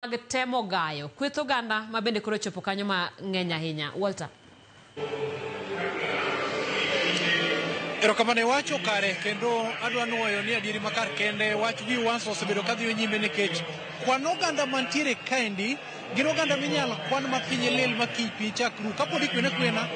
Mag temo gayo kweth oganda ma bende koro ochopo kanyo ma ng'eny ahinya. Walter. Erokamano iwacho kare kendo adwa nwoyo ni adieri makar kende wach viewers osebedo kadhiyo nyime nikech kwan oganda mantiere kaendi gin oganda minyal kwan ma piny lil ma kiny piny chak ru kapod ikwene kwena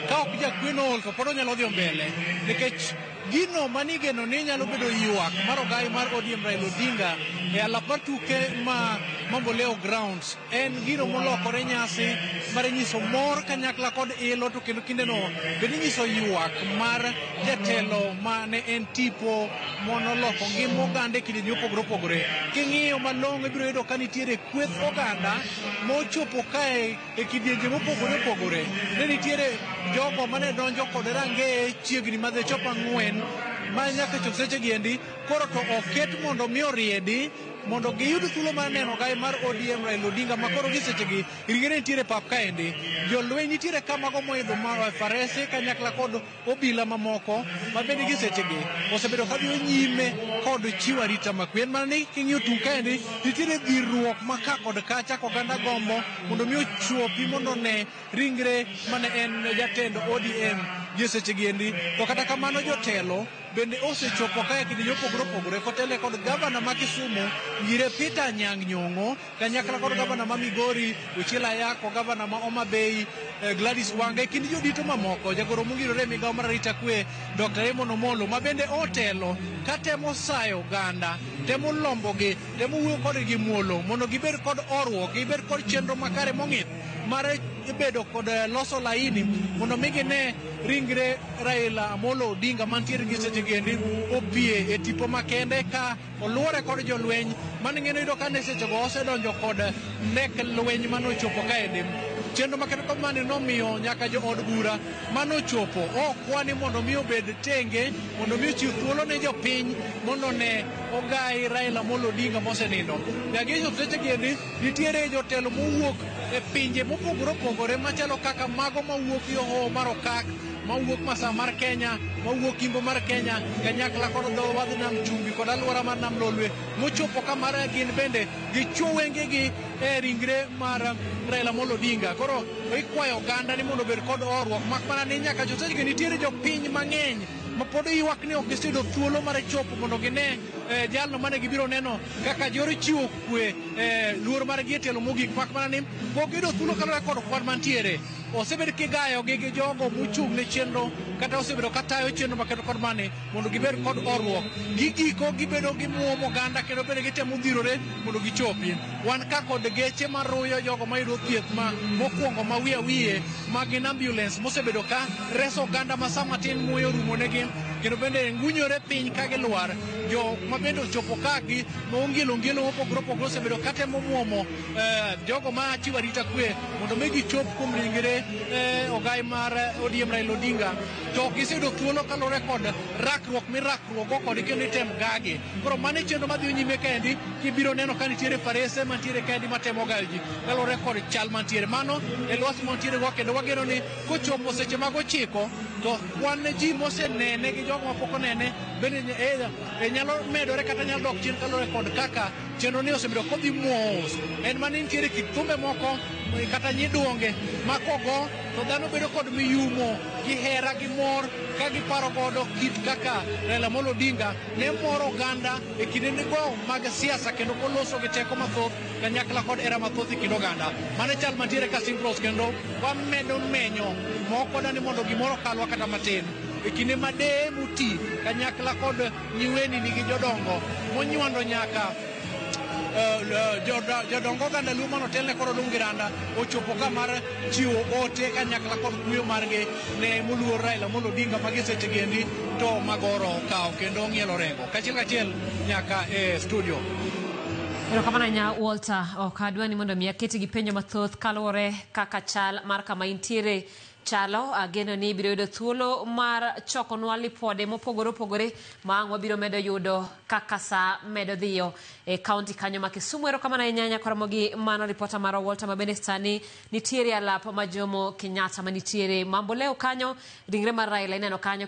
ka ok jakweno ol to pod onyalo dhi mbele nikech gino manigeno ni nyalo bedo ywak mar ogai mar ODM Raila Odinga e alap mar tuke ma Mamboleo Grounds en gino molokore nyasi mar nyiso mor kanyakla kod ilo to kendo kindeno bende inyiso ywak mar jatelo mane en tipo monoloko ngima oganda e kidienje mopogore opogore. King'iyo malong'o ibiro yudo ka nitiere kweth oganda mochopo kae e kidienje mopogore opogore. Ne nitiere jogo mane donjo kod rangeye chiegni madhi chop ang'wen ma nyaka chop seche gi endi koro to oket mondo mi oriedi mondo giyud thuolo mar neno gai mar ODM Raila Odinga ma koro gi sechegi ringre nitiere pap kaendi. Jolweny nitiere ka mago moidho farese kanyakla kod obila mamoko ma bende gi sechegi osebedo ka dhiyo nyime kod chiwo arita makwe. En mana ni king'iyo tung' kaendi nitiere dhirruok ma ka kod kacha oganda gombo mondo mi ochopi mondo one ringre mane en jatend ODM gi sechegi endi. To kata kamano jotelo bende osechopo kae kidienje mopogore opogore kotele kod gavana ma Kisumu Ngire Peter Anyang' Nyong'o kanyakla kod gavana ma Migori Ochiel Ayako, gavana ma Homa Bay Gladys Wanga e kind jodito mamoko. Jagoro mongirore e migawo mar arita kwe Dr. Raymond Omolo ma bende otelo katemo sayo oganda, temo lombogi, temo wuoyo kodgi gi muolo mondo gibed kod horuok, gibed kod chenro makare mong'ith mar bedo kod loso laini mondo mi gine ringre Raila Amolo Odinga mantiere gi seche gi endi opie e tipo makende ka oluore kod jolweny mane ng'eno yudo ka ne sechego osedonjo kod nek lweny manochopo kaendi. Chenro makende kamani nomiyo nyaka jood bura manochopo okwa ni mondo mi obed tenge mondo mi ochiw thuolo ne jopiny mondo one ogai Raila Amolo Odinga mosenindo. Nyaka seche gi endi nitiere jotelo mowuok e pinje mopogore opogore machalo kaka mago mawuok yo hoho mar Okak, mawuok Masawa mar Kenya, mawuok Imbo mar Kenya, kanyakla kod dho wadh nam chumbi kod alwora mar nam Lolwe mochopo kamar gin bende gichuo wengegi e ringre mar Raila Amolo Odinga. Koro ikwayo oganda ni mondo obed kod horuok mak mana ni nyaka chop sechegi nitiere jopiny mang'eny ma pod ywak ni ok giseyudo thuolo mar chopo mondo gine jalno mane gibiro neno kaka yor chiwo kwe luor margi e tielo mogik mak mana ni pok giyudo thuolo kaluwore kod kwan mantiere. Osebed kigayogi gi jogo mochung' ne chenro kata osebedo katayo chenro makendo kod mani mondo gibed kod horuok. Gigiko gibedo gi muomo oganda kendo bende gitemo dhirore mondo gichopi. Wan ka kod geche maruyo jogo mayudo thieth ma mokwongo ma wiye wiye ma gin ambulance mosebedo ka reso oganda ma sama tin muya orumonegi kendo bende ngunyore piny ka gilwar. Jo ma bende ochopo ka gi mongielo ngielo mopogore opogore osebedo ka temo muomo jogo ma chiwo arita kwe mondo mi gichop kuom ringre ogai mar ODM Raila Odinga to ok giseyudo thuolo kaluwore kod rakruok mirakruok go kodgi kendo item gagi. Koro mano e chenro madhi nyime kaendi kibiro neno ka nitiere farese mantiere kaendi matemo gayo ji kaluwore kod chal mantiere. Mano e lwasi mantiere go kendo wageno ni kochopo seche mag 9 to kwan ji mosenene gi jogo mapok onene bende nyalo medore kata nyalo dok chien kaluwore kod kaka chenro ni osebedo kodhi mos. En mana ni nitiere kit thumbe moko kata nyiduonge ma kogo to dhano bedo kod miyumo gi hera gi mor ka giparo godo kit kaka Raila Amolo Odinga ne moro oganda e kindenego mag siasa kendo koloso gi teko mathoth kanyakla kod hera mathoth e kind oganda. Mano e chal mantiere ka Simprose kendo wamedo menyo mok ni mondo gimoro okalwa kata matin. E kinde ma deye moti kanyakla kod nyiweni nigi jodongo monywando nyaka jodongo oganda Luo manotelne kod Olungi Randa ochopo ka mar chiwo ote kanyakla kod kuyo margi ne moluor Raila Amolo Odinga ma gi seche gi endi to magoro okawo kendo ong'ielo rengo kachiel kachiel nyaka e studio. Erokamano ahinya Walter, ok adwa ni mondo mi aketi gi penjo mathoth kaluwore kaka chal mar kama intiere chalo. Ageno ni ibiro yudo thuolo mar chokonwa lipode mopogore opogore ma ang' wabiro medo yudo kaka saa medo dhiyo e kaunti kanyo ma Kisumu. Erokamano ahinya nyakoromo mano ripota marwa Walter ma bende sani nitiere alap ma Jomo Kenyatta manitiere Mamboleo kanyo, ringre mar Raila ineno kanyo.